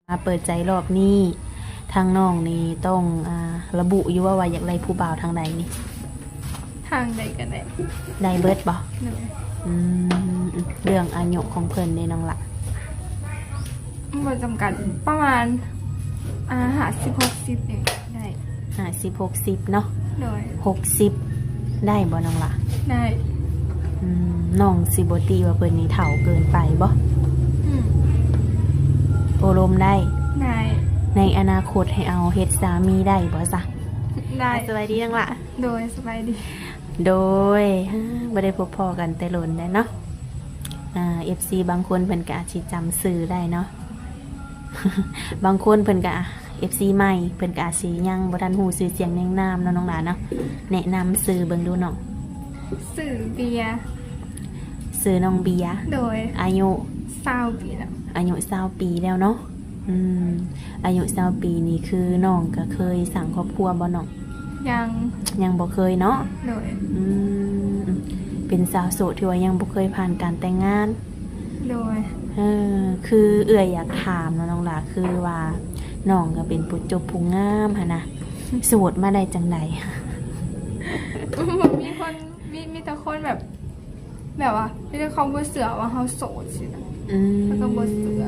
ມາເປີດໃຈລອບນີ້ ທາງນ້ອງນີ້ຕ້ອງ ອ່າ ລະບຸຢູ່ວ່າ ວ່າຢາກໄດ້ຜູ້ບ່າວທາງໃດນີ້? ທາງໃດກໍໄດ້. ໄດ້ເບິດບໍ່? ໂດຍ. ອືມ ເລື່ອງອາຍຸຂອງເພິ່ນເດ້ນ້ອງລະ? ບໍ່ຈຳກັດ ປະມານ ອ່າ ຫ້າສິບ ຫົກສິບນີ້ໄດ້. ຫ້າສິບ ຫົກສິບເນາະ. ໂດຍ. ຫົກສິບ ໄດ້ບໍ່ນ້ອງລະ? ໄດ້. ອືມ ນ້ອງຊິບໍ່ຕິວ່າເພິ່ນນີ້ເຖົ້າເກີນໄປບໍ່? ອືມ ໂອ້ລົມໄດ້? ໄດ້. ໃນອະນາຄົດໃຫ້ເອົາເຮັດສາມີໄດ້ບໍ່ຊະ? ໄດ້. ສະບາຍດີນ້ອງລະ. ໂດຍ ສະບາຍດີ. ໂດຍ ບໍ່ໄດ້ພົບພໍ້ກັນແຕ່ດົນແລ້ວເນາະ. ອ່າ ເອັຟຊີບາງຄົນເພິ່ນກໍອາດຊິຈຳຊື່ໄດ້ເນາະ. ບາງຄົນເພິ່ນກະ ເອັຟຊີ ໃໝ່ ເພິ່ນກະອາດຊິຍັງບໍ່ທັນຮູ້ຊື່ສຽງນຽງນາມເນາະ ນ້ອງຫຼ້າເນາະ. ແນະນຳຊື່ເບິ່ງດູນ້ອງ. ຊື່ເບຍ. ຊື່ນ້ອງເບຍ. ໂດຍ. ອາຍຸ ຊາວປີແລ້ວ. ອາຍຸ ຊາວປີແລ້ວເນາະ. ອືມ ອາຍຸ ຊາວປີນີ້ ຄືນ້ອງກະເຄີຍສ້າງຄອບຄົວບໍ່ນ້ອງ? ຍັງ ຍັງບໍ່ເຄີຍເນາະ. ໂດຍ. ອືມ ເປັນສາວໂສດທີ່ວ່າຍັງບໍ່ເຄີຍຜ່ານການແຕ່ງງານ. ໂດຍ. ເອີ ຄືເອື້ອຍຢາກຖາມເນາະນ້ອງຫຼ້າ ຄືວ່ານ້ອງກໍເປັນຜູ້ຈົບຜູ້ງາມຫັ້ນນະ ໂສດມາໄດ້ຈັ່ງໃດ? ບໍ່ມີຄົນ ມີ ມີແຕ່ຄົນແບບ ແບບວ່າ ມີແຕ່ເຂົາບໍ່ເຊື່ອວ່າເຮົາໂສດຊີ້ນະ. ອືມ ເຂົາກໍບໍ່ເຊື່ອ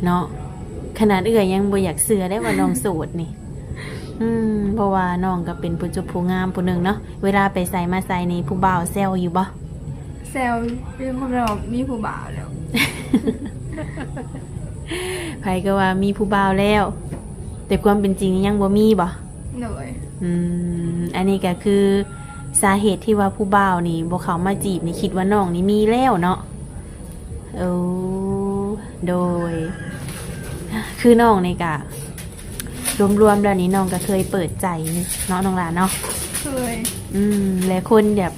ເນາະ. ຂະໜາດເອື້ອຍຍັງບໍ່ຢາກເຊື່ອໄດ້ວ່ານ້ອງໂສດນີ້. ອືມ ເພາະວ່ານ້ອງກໍເປັນຜູ້ຈົບຜູ້ງາມຜູ້ໜຶ່ງເນາະ. ເວລາໄປໃສມາໃສນີ້ ຜູ້ບ່າວແຊວຢູ່ບໍ່? ແຊວ ມີຄົນບອກມີຜູ້ບ່າວແລ້ວ. ໃຜກໍວ່າມີຜູ້ບ່າວແລ້ວ ແຕ່ຄວາມເປັນຈິງຍັງບໍ່ມີບໍ່? ໂດຍ. ອືມ ອັນນີ້ກໍຄືສາເຫດທີ່ວ່າຜູ້ບ່າວນີ້ບໍ່ເຂົ້າມາຈີບນີ້ ຄິດວ່ານ້ອງນີ້ມີແລ້ວເນາະ. ໂອ້ ໂດຍ. ຄືນ້ອງນີ້ກະ ລວມໆແລ້ວນີ້ ນ້ອງກໍເຄີຍເປີດໃຈເນາະ ນ້ອງຫຼ້າເນາະ? ເຄີຍ. ອືມ ແລະຄົນແບບ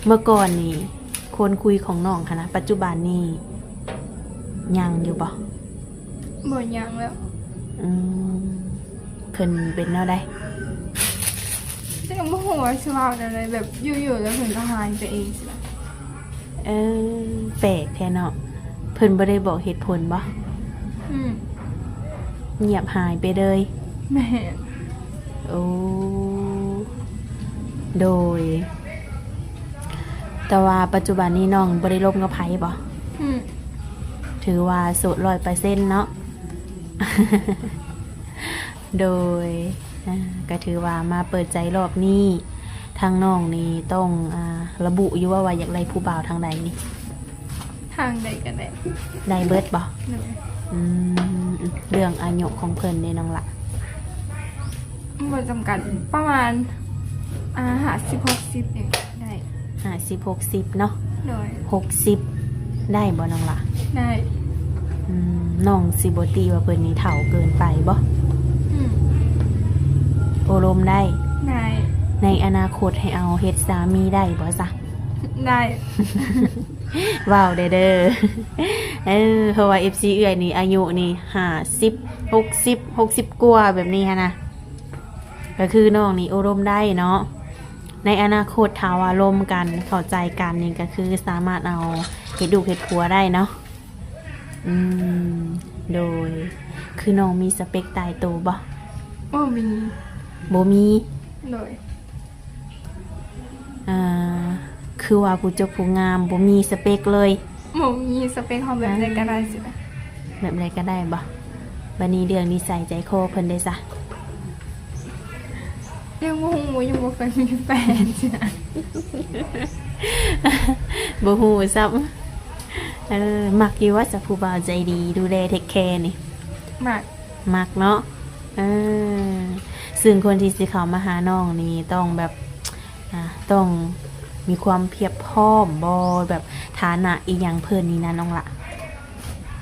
ເມື່ອກ່ອນນີ້ ຄົນຄຸຍຂອງນ້ອງຫັ້ນນະ ປັດຈຸບັນນີ້ຍັງຢູ່ບໍ່? ບໍ່ຍັງແລ້ວ. ອືມ ເພິ່ນເປັນແນວໃດ? ແຕ່ກໍບໍ່ຮູ້ວ່າຊິເວົ້າແນວໃດ ແບບຢູ່ໆແລ້ວເພິ່ນກໍຫາຍໄປເອງຊີ້ນະ. ເອີ ແປກແທ້ເນາະ. ເພິ່ນບໍ່ໄດ້ບອກເຫດຜົນບໍ່? ອືມ ງຽບຫາຍໄປເລີຍ. ແມ່ນ. ໂອ້ ໂດຍ. ແຕ່ວ່າປັດຈຸບັນນີ້ນ້ອງບໍ່ໄດ້ລົມກັບໃຜບໍ່? ອືມ ຖືວ່າໂສດຮ້ອຍເປີເຊັນເນາະ. ໂດຍ. ອ່າ ກະຖືວ່າມາເປີດໃຈລອບນີ້ ທາງນ້ອງນີ້ຕ້ອງ ອ່າ ລະບຸຢູ່ວ່າ ວ່າຢາກໄດ້ຜູ້ບ່າວທາງໃດນີ້? ທາງໃດກໍໄດ້. ໄດ້ເບິດບໍ່? ໂດຍ. ອືມ ເລື່ອງອາຍຸຂອງເພິ່ນເດ້ນ້ອງລະ? ບໍ່ຈຳກັດ ປະມານ ອ່າ ຫ້າສິບ ຫົກສິບນີ້ໄດ້. ຫ້າສິບ ຫົກສິບເນາະ. ໂດຍ. ຫົກສິບ ໄດ້ບໍ່ນ້ອງລະ? ໄດ້. ອືມ ນ້ອງຊິບໍ່ຕິວ່າເພິ່ນນີ້ເຖົ້າເກີນໄປບໍ່? ອືມ ໂອ້ລົມໄດ້? ໄດ້. ໃນອະນາຄົດໃຫ້ເອົາເຮັດສາມີໄດ້ບໍ່ຊະ? ໄດ້. ເວົ້າແດ່ເດີ. ເອີ ເພາະວ່າ ເອັຟຊີ ເອື້ອຍນີ້ອາຍຸນີ້ຫ້າສິບ ຫົກສິບ ຫົກສິບກວ່າແບບນີ້ຫັ້ນນະ ກໍຄືນ້ອງນີ້ໂອ້ລົມໄດ້ເນາະ. ໃນອະນາຄົດຖ້າວ່າລົມກັນ ເຂົ້າໃຈກັນນີ້ ກໍຄືສາມາດເອົາເຮັດລູກເຮັດຜົວໄດ້ເນາະ. ອືມ ໂດຍ. ຄືນ້ອງມີສະເປັກຕາຍໂຕບໍ່? ບໍ່ມີ. ບໍ່ມີ. ໂດຍ. ອ່າ ຄືວ່າຜູ້ຈົບຜູ້ງາມ ບໍ່ມີສະເປັກເລີຍ? ບໍ່ມີສະເປັກ. ເຮົາແບບໃດກໍໄດ້ຊີ້ນະ. ແບບໃດກໍໄດ້ບໍ່? ບັດນີ້ເລື່ອງນິໄສໃຈຄໍເພິ່ນເດ້ຊະ? ຍັງບໍ່ຮູ້ ຍັງບໍ່ເຄີຍມີແຟນຊີ້ນະ. ບໍ່ຮູ້ຊ້ຳ. ເອີ ມັກຢູ່ວ່າຊະ ຜູ້ບ່າວໃຈດີ ດູແລ ເທກແຄນີ້? ມັກ. ມັກເນາະ. ເອີ ຊຶ່ງຄົນທີ່ຊິເຂົ້າມາຫານ້ອງນີ້ຕ້ອງແບບ ອ່າ ຕ້ອງມີຄວາມພຽບພ້ອມບໍ່ ແບບຖານະອີ່ຫຍັງເພິ່ນນີ້ນະນ້ອງລະ?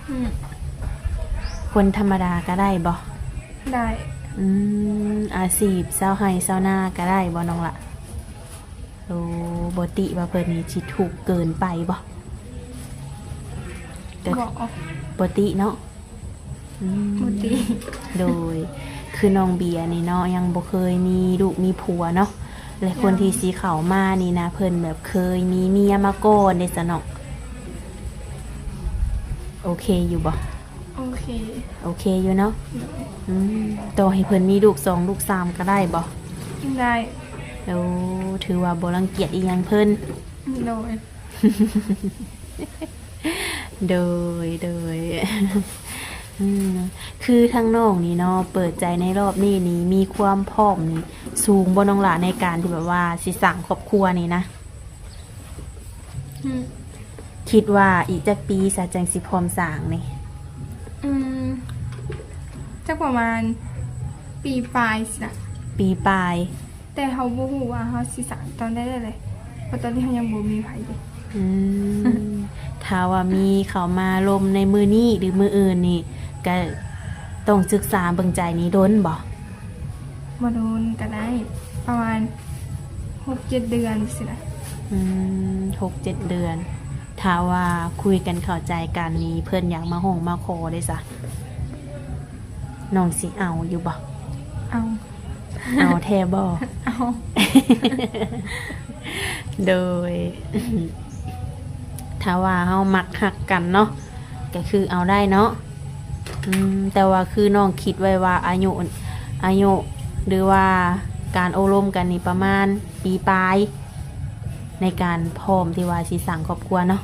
ອືມ ຄົນທຳມະດາກໍໄດ້ບໍ່? ໄດ້. ອືມ ອາຊີບຊາວໄຮ່ຊາວນາກໍໄດ້ບໍ່ນ້ອງລະ? ໂອ້ ບໍ່ຕິວ່າເພິ່ນນີ້ຊິທຸກເກີນໄປບໍ່? ກໍ ບໍ່ ບໍ່ຕິເນາະ. ອືມ ບໍ່ຕິ. ໂດຍ. ຄືນ້ອງເບຍນີ້ເນາະ ຍັງບໍ່ເຄີຍມີລູກມີຜົວເນາະ ແລະຄົນ ຍັງ ທີ່ຊິເຂົ້າມານີ້ນະ ເພິ່ນແບບເຄີຍມີເມຍມາກ່ອນເດ້ຊະນ້ອງ. ໂອເຄຢູ່ບໍ່? ໂອເຄ ໂອເຄຢູ່ເນາະ. ໂດຍ. ອືມ ຕໍ່ໃຫ້ເພິ່ນມີລູກສອງລູກສາມກໍໄດ້ບໍ່? ໄດ້. ໂອ້ ຖືວ່າບໍ່ລັງກຽດອີ່ຫຍັງເພິ່ນ. ໂດຍ. ໂດຍ ໂດຍ. ອືມ ຄືທາງນ້ອງນີ້ເນາະ ເປີດໃຈໃນຮອບນີ້ນີ້ ມີຄວາມພ້ອມນີ້ສູງບໍ່ນ້ອງຫຼ້າ ໃນການທີ່ແບບວ່າຊິສ້າງຄອບຄົວນີ້ນະ? ອືມ ຄິດວ່າອີກຈັກປີຊະ ຈັ່ງຊິພ້ອມສ້າງນີ້? ອືມ ຈັກປະມານປີປາຍຊີ້ນະ. ປີປາຍ. ແຕ່ເຮົາບໍ່ຮູ້ວ່າເຮົາຊິສ້າງຕອນໃດເລີຍ ເພາະຕອນນີ້ເຮົາຍັງບໍ່ມີໃຜຢູ່. ອືມ ຖ້າວ່າມີເຂົ້າມາລົມໃນມື້ນີ້ ຫຼື ມື້ອື່ນນີ້ ກະຕ້ອງສຶກສາເບິ່ງໃຈນີ້ດົນບໍ່? ບໍ່ດົນກໍໄດ້ ປະມານຫົກເຈັດເດືອນຊີ້ນະ. ອືມ ຫົກເຈັດເດືອນ. ຖ້າວ່າຄຸຍກັນເຂົ້າໃຈກັນນີ້ ເພິ່ນຢາກມາຮ້ອງມາຂໍເດ້ຊະ ນ້ອງຊິເອົາຢູ່ບໍ່? ເອົາ. ເອົາແທ້ບໍ່? ເອົາ. ໂດຍ. ຖ້າວ່າເຮົາມັກຮັກກັນເນາະ ກໍຄືເອົາໄດ້ເນາະ. ອືມ ແຕ່ວ່າຄືນ້ອງຄິດໄວ້ວ່າອາຍຸ ອາຍຸ ຫຼືວ່າການໂອ້ລົມກັນນີ້ປະມານປີປາຍ ໃນການພ້ອມທີ່ວ່າຊິສ້າງຄອບຄົວເນາະ.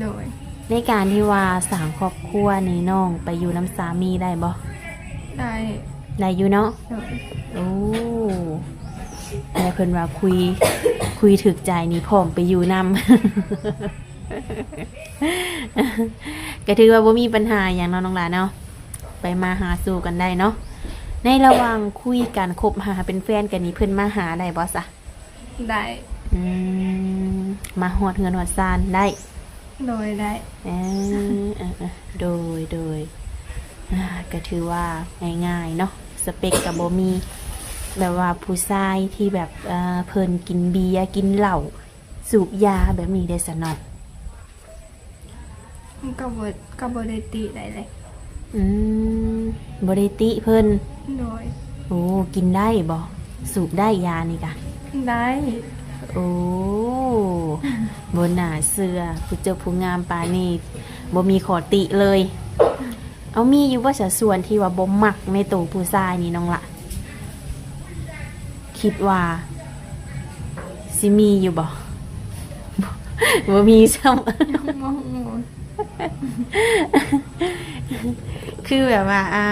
ໂດຍ. ໃນການທີ່ວ່າສ້າງຄອບຄົວນີ້ ນ້ອງໄປຢູ່ນຳສາມີໄດ້ບໍ່? ໄດ້. ໄດ້ຢູ່ເນາະ. ໂດຍ. ໂອ້ ແຕ່ເພິ່ນວ່າຄຸຍ ຄຸຍຖືກໃຈນີ້ພ້ອມໄປຢູ່ນຳ ກໍຖືວ່າບໍ່ມີບັນຫາຫຍັງເນາະນ້ອງຫຼ້າເນາະ ໄປມາຫາສູ່ກັນໄດ້ເນາະ. ໃນລະຫວ່າງຄຸຍກັນ ຄົບຫາເປັນແຟນກັນນີ້ ເພິ່ນມາຫາໄດ້ບໍ່ຊະ? ໄດ້. ອືມ ມາຮອດເຮືອນຮອດຊານໄດ້? ໂດຍ ໄດ້. ເອີ ເອີ ເອີ ໂດຍ ໂດຍ. ອາ ກໍຖືວ່າງ່າຍໆເນາະ ສະເປັກກໍບໍ່ມີ ແບບວ່າຜູ້ຊາຍທີ່ແບບ ເອີ ເພິ່ນກິນເບຍ ກິນເຫຼົ້າ ສູບຢາແບບນີ້ເດ້ຊະນ້ອງ? ມັນກໍບໍ່ ກໍບໍ່ໄດ້ຕິໄດ້ເລີຍ. ອືມ ບໍ່ໄດ້ຕິເພິ່ນ. ໂດຍ. ໂອ້ ກິນໄດ້ບໍ່? ສູບໄດ້ຢານີ້ກະ? ໄດ້. ໂອ້ ບໍ່ໜ້າເຊື່ອ ຜູ້ຈົບຜູ້ງາມປານນີ້ ບໍ່ມີຂໍ້ຕິເລີຍ. ເອົາ ມີຢູ່ບໍ່ຊະ ສ່ວນທີ່ວ່າບໍ່ມັກໃນໂຕຜູ້ຊາຍນີ້ນ້ອງລະ? ຄິດວ່າຊິມີຢູ່ບໍ່? ບໍ່ມີຊ້ຳ. ຍັງບໍ່ຮູ້. ຄືແບບວ່າ ອ່າ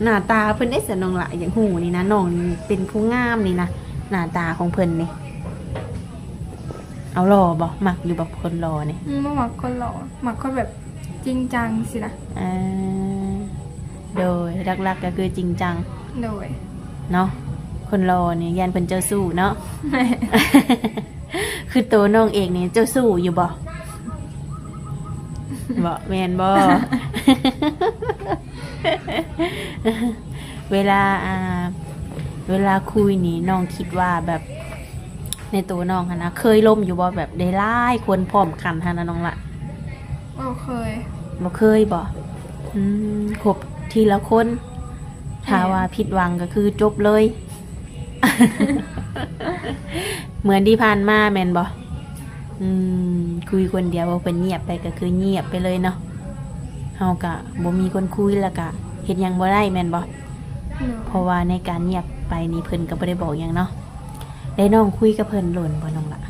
ໜ້າຕາເພິ່ນເດ້ຊະນ້ອງລະ ຢາກຮູ້ນີ້ນະ ນ້ອງນີ້ເປັນຜູ້ງາມນີ້ນະ ໜ້າຕາຂອງເພິ່ນນີ້ ເອົາຫຼໍ່ບໍ່? ມັກຢູ່ບໍ່ຄົນຫຼໍ່ນີ້? ອືມ ບໍ່ມັກຄົນຫຼໍ່ ມັກຄົນແບບຈິງຈັງຊີ້ນະ. ເອີ ໂດຍ ຫຼັກໆກໍຄືຈິງຈັງ. ໂດຍ. ເນາະ ຄົນຫຼໍ່ນີ້ຢ້ານເພິ່ນເຈົ້າຊູ້ເນາະ. ແມ່ນ. ຄືໂຕນ້ອງເອງນີ້ເຈົ້າຊູ້ຢູ່ບໍ່? ບໍ່ ແມ່ນບໍ່? ເວລາ ອ່າ ເວລາຄຸຍນີ້ ນ້ອງຄິດວ່າແບບ ໃນໂຕນ້ອງຫັ້ນນະ ເຄີຍລົມຢູ່ບໍ່? ແບບໄດ້ຫຼາຍຄົນພ້ອມກັນຫັ້ນນະນ້ອງລະ. ບໍ່ເຄີຍ. ບໍ່ເຄີຍບໍ່? ອືມ ຄົບທີລະຄົນ. ແມ່ນ. ຖ້າວ່າຜິດຫວັງກໍຄືຈົບເລີຍ ເໝືອນທີ່ຜ່ານມາແມ່ນບໍ່? ອືມ ຄຸຍຄົນດຽວ ເພິ່ນງຽບໄປກໍຄືງຽບໄປເລີຍເນາະ. ເຮົາກະບໍ່ມີຄົນຄຸຍ ແລ້ວກະເຮັດຫຍັງບໍ່ໄດ້ແມ່ນບໍ່? ໂດຍ. ເພາະວ່າໃນການງຽບໄປນີ້ ເພິ່ນກໍບໍ່ໄດ້ບອກຫຍັງເນາະ. ແລ້ວນ້ອງຄຸຍກັບເພິ່ນດົນບໍ່ນ້ອງລະ?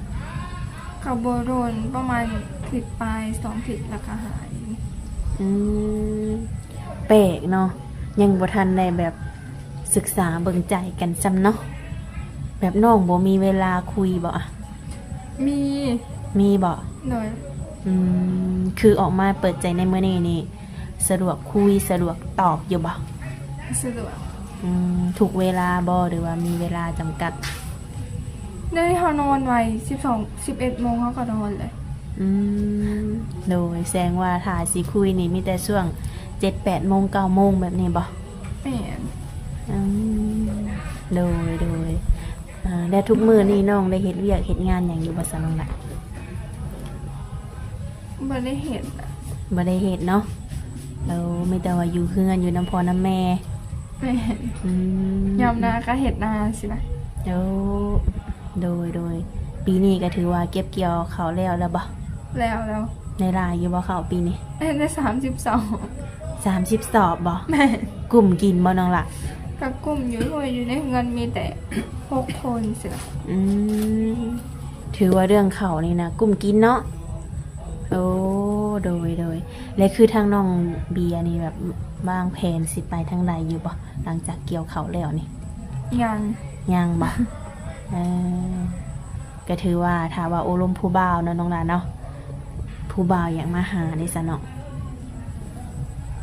ກໍບໍ່ດົນ ປະມານທິດປາຍ ສອງທິດ ແລ້ວກໍຫາຍ. ອືມ ແປກເນາະ ຍັງບໍ່ທັນໄດ້ແບບສຶກສາເບິ່ງໃຈກັນຊ້ຳເນາະ. ແບບນ້ອງບໍ່ມີເວລາຄຸຍບໍ່ອະ? ມີ. ມີບໍ່? ໂດຍ. ອືມ ຄືອອກມາເປີດໃຈໃນມື້ນີ້ນີ້ ສະດວກຄຸຍ ສະດວກຕອບຢູ່ບໍ່? ສະດວກ. ອືມ ທຸກເວລາບໍ່ ຫຼືວ່າມີເວລາຈຳກັດ? ດຽວນີ້ເຮົານອນໄວ ສິບສອງ ສິບເອັດໂມງເຮົາກໍນອນເລີຍ. ອືມ ໂດຍ ແສດງວ່າຖ້າຊິຄຸຍນີ້ມີແຕ່ຊ່ວງເຈັດແປດໂມງ ເກົ້າໂມງແບບນີ້ບໍ່? ແມ່ນ. ອືມ ໂດຍ ໂດຍ. ອ່າ ແລ້ວທຸກມື້ນີ້ນ້ອງໄດ້ເຮັດວຽກເຮັດງານຫຍັງຢູ່ບໍ່ຊະນ້ອງລະ? ບໍ່ໄດ້ເຮັດ. ບໍ່ໄດ້ເຮັດເນາະ. ເອີ ມີແຕ່ວ່າຢູ່ເຮືອນ ຢູ່ນຳພໍ່ນຳແມ່. ແມ່ນ. ອືມ ຍາມນາກໍເຮັດນາຊີ້ນະ. ໂອ້ ໂດຍ ໂດຍ. ປີນີ້ກໍຖືວ່າເກັບກ່ຽວເຂົ້າແລ້ວແລ້ວບໍ່? ແລ້ວ ແລ້ວ. ໄດ້ຫຼາຍຢູ່ບໍ່ເຂົ້າປີນີ້? ໄດ້ ໄດ້ສາມສິບສອງ. ສາມສິບສອບບໍ່? ແມ່ນ. ກຸ້ມກິນບໍ່ນ້ອງລະ? ກໍກຸ້ມຢູ່ ເພາະວ່າຢູ່ໃນເຮືອນມີແຕ່ຫົກຄົນຊີ້ນະ. ອືມ ຖືວ່າເລື່ອງເຂົ້ານີ້ນະ ກຸ້ມກິນເນາະ. ໂອ້ ໂດຍ ໂດຍ. ແລະ ຄືທາງນ້ອງເບຍນີ້ ແບບ ວາງແຜນຊິໄປທາງໃດຢູ່ບໍ່ ຫຼັງຈາກກ່ຽວເຂົ້າແລ້ວນີ້? ຍັງ. ຍັງບໍ່? ເອີ ກໍຖືວ່າ ຖ້າວ່າໂອ້ລົມຜູ້ບ່າວເນາະນ້ອງຫຼ້າເນາະ, ຜູ້ບ່າວຢາກມາຫາເດ້ຊະເນາະ.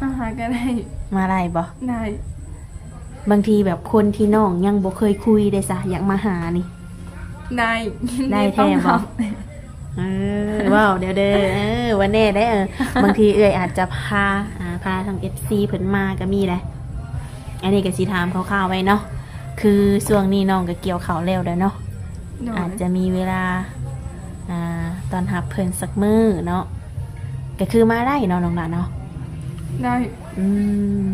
ມາຫາກໍໄດ້. ມາໄດ້ບໍ່? ໄດ້. ບາງທີແບບຄົນທີ່ນ້ອງຍັງບໍ່ເຄີຍຄຸຍເດ້ຊະ ຢາກມາຫານີ້. ໄດ້. ໄດ້ແທ້ບໍ່? ເອີ ເວົ້າແດ່ເດີ. ເອີ ວ່າແນ່ໄດ໋. ເອີ ບາງທີເອື້ອຍອາດຈະພາ ອ່າ ພາທາງເອັຟຊີເພິ່ນມາກໍມີແຫຼະ. ອັນນີ້ກໍຊິຖາມຄ່າວໆໄວ້ເນາະ, ຄືຊ່ວງນີ້ນ້ອງກໍກ່ຽວເຂົ້າແລ້ວແລ້ວເນາະ. ໂດຍ. ອາດຈະມີເວລາ ອ່າ ຕ້ອນຮັບເພິ່ນສັກມື້ເນາະ. ກໍຄືມາໄດ້ເນາະນ້ອງຫຼ້າເນາະ? ໄດ້. ອືມ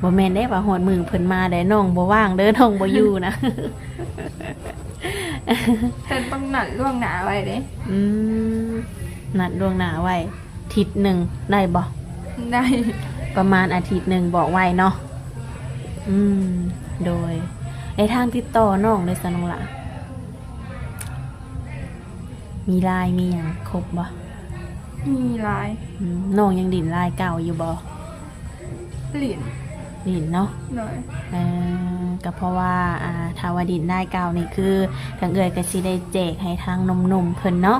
ບໍ່ແມ່ນເດ້ວ່າຮອດມື້ເພິ່ນມາແລ້ວນ້ອງບໍ່ວ່າງເດີ ນ້ອງບໍ່ຢູ່ນະ. ເພິ່ນຕ້ອງນັດລ່ວງໜ້າໄວ້ເດ້. ອືມ ນັດລ່ວງໜ້າໄວ້ ທິດໜຶ່ງໄດ້ບໍ່? ໄດ້. ປະມານອາທິດໜຶ່ງບອກໄວ້ເນາະ. ອືມ ໂດຍ. ແລະ ທາງຕິດຕໍ່ນ້ອງເດ້ຊະນ້ອງຫຼ້າ ມີລາຍມີຫຍັງຄົບບໍ່? ມີລາຍ. ອືມ ນ້ອງຍັງຫຼິ້ນລາຍເກົ່າຢູ່ບໍ່? ຫຼິ້ນ. ຫຼິ້ນເນາະ. ໂດຍ. ເອີ ກໍເພາະວ່າ ອ່າ ຖ້າວ່າຫຼິ້ນລາຍເກົ່ານີ້ ຄືທາງເອື້ອຍກໍຊິໄດ້ແຈກໃຫ້ທາງໜຸ່ມໆເພິ່ນເນາະ.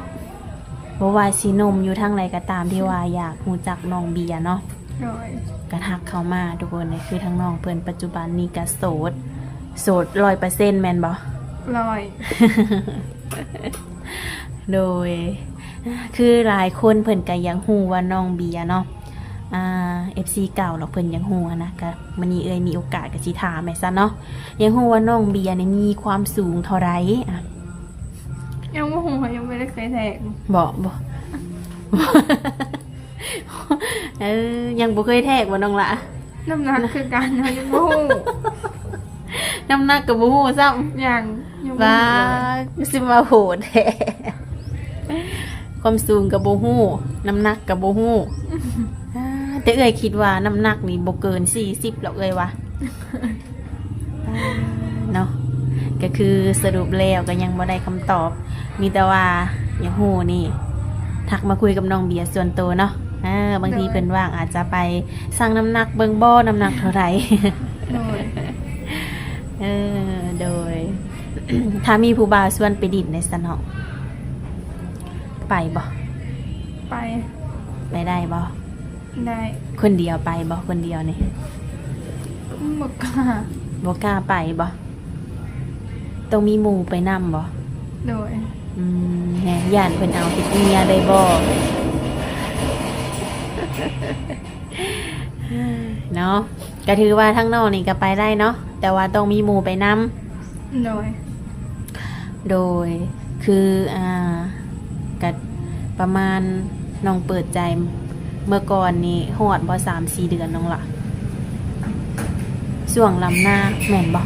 ບໍ່ວ່າຊິໜຸ່ມຢູ່ທາງໃດກໍຕາມທີ່ວ່າຢາກຮູ້ຈັກນ້ອງເບຍເນາະ. ໂດຍ. ກໍທັກເຂົ້າມາທຸກຄົນເດ້. ຄືທາງນ້ອງເພິ່ນປັດຈຸບັນນີ້ກໍໂສດ ໂສດຮ້ອຍເປີເຊັນແມ່ນບໍ່? ຮ້ອຍ. ໂດຍ. ຄືຫຼາຍຄົນເພິ່ນກໍຢາກຮູ້ວ່ານ້ອງເບຍເນາະ ອ່າ ເອັຟຊີເກົ່າເນາະ ເພິ່ນຢາກຮູ້ຫັ້ນນະ. ກໍມື້ນີ້ເອື້ອຍມີໂອກາດກໍຊິຖາມແມ່ນຊັ້ນເນາະ, ຢາກຮູ້ວ່ານ້ອງເບຍນີ້ມີຄວາມສູງເທົ່າໃດ? ອ່າ ຍັງບໍ່ຮູ້ ຍັງບໍ່ໄດ້ເຄີຍແທກ. ບໍ່ ບໍ່ ເອີ ຍັງບໍ່ເຄີຍແທກບໍ່ນ້ອງຫຼ້າ? ນ້ຳໜັກຄືກັນ ເຮົາຍັງບໍ່ຮູ້. ນ້ຳໜັກກໍບໍ່ຮູ້ຊ້ຳ. ຍັງ ຍັງບໍ່ຮູ້ເລີຍ. ວ້າ ຄືຊິມາໂຫດແທ້. ຄວາມສູງກໍບໍ່ຮູ້ ນ້ຳໜັກກໍບໍ່ຮູ້. ອ່າ ແຕ່ເອື້ອຍຄິດວ່ານ້ຳໜັກນີ້ບໍ່ເກີນສີ່ສິບດອກເອື້ອຍວ່າ. ເນາະ ກໍຄືສະຫຼຸບແລ້ວກໍຍັງບໍ່ໄດ້ຄຳຕອບ, ມີແຕ່ວ່າຢາກຮູ້ນີ້ ທັກມາຄຸຍກັບນ້ອງເບຍສ່ວນໂຕເນາະ. ເອີ ບາງທີ ໂດຍ ເພິ່ນວ່າງອາດຈະໄປຊັ່ງນ້ຳໜັກເບິ່ງບໍ່ ນ້ຳໜັກເທົ່າໃດ. ໂດຍ. ເອີ ໂດຍ. ຖ້າມີຜູ້ບ່າວຊວນໄປດິ້ນໄດ້ຊະເນາະ ໄປບໍ່? ໄປ. ໄປໄດ້ບໍ່? ໄດ້. ຄົນດຽວໄປບໍ່? ຄົນດຽວນີ້ ບໍ່ກ້າ. ບໍ່ກ້າໄປບໍ່? ຕ້ອງມີໝູ່ໄປນຳບໍ່? ໂດຍ. ອືມ ແຮງຢ້ານເພິ່ນເອົາຕິດເມຍເລີຍບໍ່? ເນາະ ກະຖືວ່າທາງນ້ອງນີ້ກະໄປໄດ້ເນາະ ແຕ່ວ່າຕ້ອງມີໝູ່ໄປນຳ. ໂດຍ. ໂດຍ ຄື ອ່າ ກະປະມານນ້ອງເປີດໃຈເມື່ອກ່ອນນີ້ຮອດບໍ່ ສາມສີ່ເດືອນນ້ອງລະ? ຊ່ວງລຳນາແມ່ນບໍ່?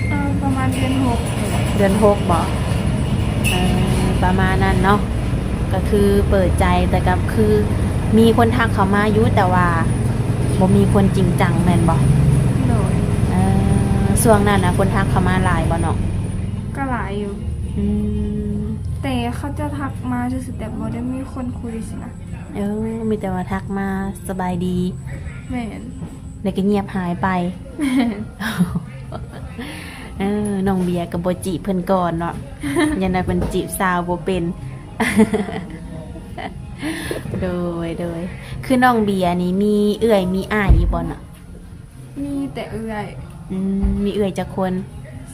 ເອີ ປະມານເດືອນຫົກນີ້ແຫຼະ. ເດືອນຫົກບໍ່? ເອີ ປະມານນັ້ນເນາະ. ກໍຄືເປີດໃຈ ແຕ່ກໍຄືມີຄົນທັກເຂົ້າມາຢູ່ ແຕ່ວ່າບໍ່ມີຄົນຈິງຈັງແມ່ນບໍ່? ໂດຍ. ເອີ ຊ່ວງນັ້ນນະ ຄົນທັກເຂົ້າມາຫຼາຍບໍ່ນ້ອງ? ກໍຫຼາຍຢູ່. ອືມ ແຕ່ເຂົາເຈົ້າທັກມາຊື່ໆ ແຕ່ບໍ່ໄດ້ມີຄົນຄຸຍຊີ້ນະ. ເອີ ມີແຕ່ວ່າທັກມາສະບາຍດີ. ແມ່ນ. ແລ້ວກໍງຽບຫາຍໄປ. ແມ່ນ. ເອີ ນ້ອງເບຍກໍບໍ່ຈີບເພິ່ນກ່ອນເນາະ ຢ້ານວ່າເພິ່ນຈີບສາວບໍ່ເປັນ. ໂດຍ ໂດຍ. ຄືນ້ອງເບຍນີ້ມີເອື້ອຍມີອ້າຍຢູ່ບໍ່ເນາະ? ມີແຕ່ເອື້ອຍ. ອືມ ມີເອື້ອຍຈັກຄົນ?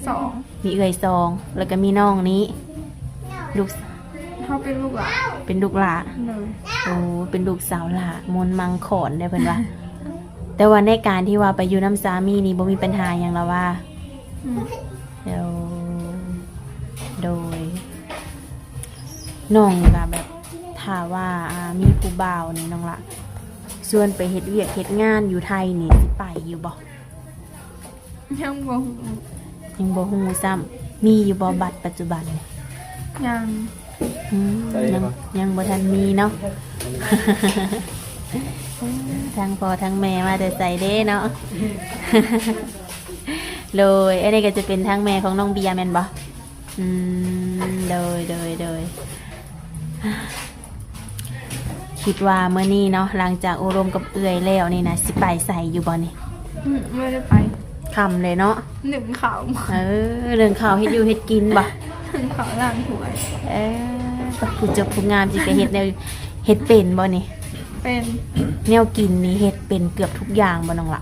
ສອງ. ມີເອື້ອຍສອງ ແລ້ວກໍມີນ້ອງນີ້ ລູກ ເຮົາເປັນລູກຫຼ້າ. ເປັນລູກຫຼ້າ. ໂດຍ. ໂອ້ ເປັນລູກສາວຫຼ້າ ມົນມັງຂອນເດ້ເພິ່ນວ່າ. ແຕ່ວ່າໃນການທີ່ວ່າໄປຢູ່ນຳສາມີນີ້ ບໍ່ມີບັນຫາຫຍັງລະວ່າ? ອືມ. ໂດຍ ໂດຍ. ນ້ອງກໍແບບ ຖ້າວ່າ ອ່າ ມີຜູ້ບ່າວນີ້ ນ້ອງລະຊວນໄປເຮັດວຽກເຮັດງານຢູ່ໄທນີ້ ຊິໄປຢູ່ບໍ່? ຍັງບໍ່ຮູ້. ຍັງບໍ່ຮູ້ຊ້ຳ. ມີຢູ່ບໍ່ບັດປັດຈຸບັນ? ຍັງ. ອືມ ຍັງ ຍັງບໍ່ທັນມີເນາະ. ທັງພໍ່ທັງແມ່ມາແຕ່ໃສເດ້ເນາະ? ໂດຍ ອັນນີ້ກໍຈະເປັນທາງແມ່ຂອງນ້ອງເບຍແມ່ນບໍ່? ອືມ ໂດຍ ໂດຍ ໂດຍ ຄິດວ່າມື້ນີ້ເນາະ ຫຼັງຈາກໂອ້ລົມກັບເອື້ອຍແລ້ວນີ້ນະ ຊິໄປໃສຢູ່ບໍ່ນີ້? ອືມ ບໍ່ໄດ້ໄປ ຄ່ຳເລີຍເນາະ ໜຶ້ງເຂົ້າ ເອີ ເລື່ອງເຂົ້າ ເຮັດຢູ່ເຮັດກິນບໍ່? ໜຶ້ງເຂົ້າ ລ້າງຖ້ວຍ ເອີ ຜູ້ຈົບຜູ້ງາມຊິໄປເຮັດແນວ ເຮັດເປັນບໍ່ນີ້? ເປັນ ແນວກິນນີ້ເຮັດເປັນເກືອບທຸກຢ່າງບໍ່ນ້ອງລະ?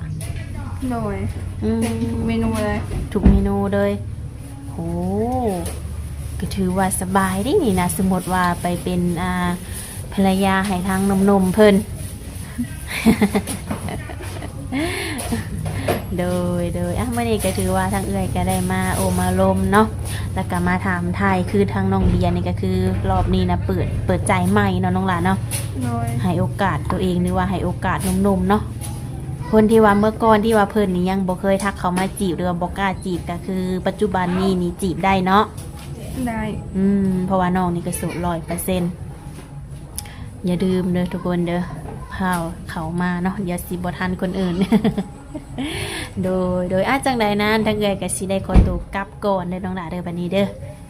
ໂດຍ ອືມ ເປັນທຸກເມນູເລີຍ ທຸກເມນູເລີຍ ໂອ້ ກໍຖືວ່າສະບາຍເດ້ນີ້ນະ ສົມມຸດວ່າໄປເປັນ ອ່າ ພັນລະຍາໃຫ້ທາງໜຸ່ມໆເພິ່ນ ໂດຍ ໂດຍ ອ່ະ ມື້ນີ້ກໍຖືວ່າທາງເອື້ອຍກໍໄດ້ມາໂອ້ມາລົມເນາະ ແລ້ວກໍມາຖາມໄຖ່ ຄືທາງນ້ອງເບຍນີ້ກໍຄືລອບນີ້ນະ ເປີດ ເປີດໃຈໃໝ່ເນາະນ້ອງຫຼ້າເນາະ ໂດຍ ໃຫ້ໂອກາດຕົວເອງ ຫຼືວ່າໃຫ້ໂອກາດໜຸ່ມໆເນາະ ຄົນທີ່ວ່າເມື່ອກ່ອນທີ່ວ່າເພິ່ນນີ້ຍັງບໍ່ເຄີຍທັກເຂົ້າມາຈີບ ຫຼືວ່າບໍ່ກ້າຈີບ ກໍຄືປັດຈຸບັນນີ້ນີ້ຈີບໄດ້ເນາະ? ໄດ້ ອືມ ເພາະວ່ານ້ອງນີ້ກໍໂສດຮ້ອຍເປີເຊັນ ຢ່າລືມເດີທຸກຄົນເດີ ພາວເຂົ້າມາເນາະ ດຽວຊິບໍ່ທັນຄົນອື່ນ ໂດຍ ໂດຍ ອາ ຈັ່ງໃດນັ້ນ ທາງເອື້ອຍກໍຊິໄດ້ຂໍໂຕກັບກ່ອນເດີນ້ອງຫຼ້າເດີ ບັດນີ້ເດີ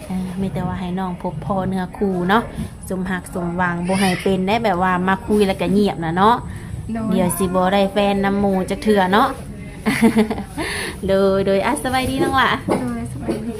ເອີ ມີແຕ່ວ່າໃຫ້ນ້ອງພົບພໍ້ເນື້ອຄູ່ເນາະ ສົມຮັກສົມຫວັງ ບໍ່ໃຫ້ເປັນໄດ້ແບບວ່າມາຄຸຍແລ້ວກໍງຽບນະເນາະ ໂດຍ ດຽວຊິບໍ່ໄດ້ແຟນນຳໝູ່ຈັກເທື່ອເນາະ ໂດຍ ໂດຍ ອາ ສະບາຍດີນ້ອງຫຼ້າ ໂດຍ ສະບາຍດີ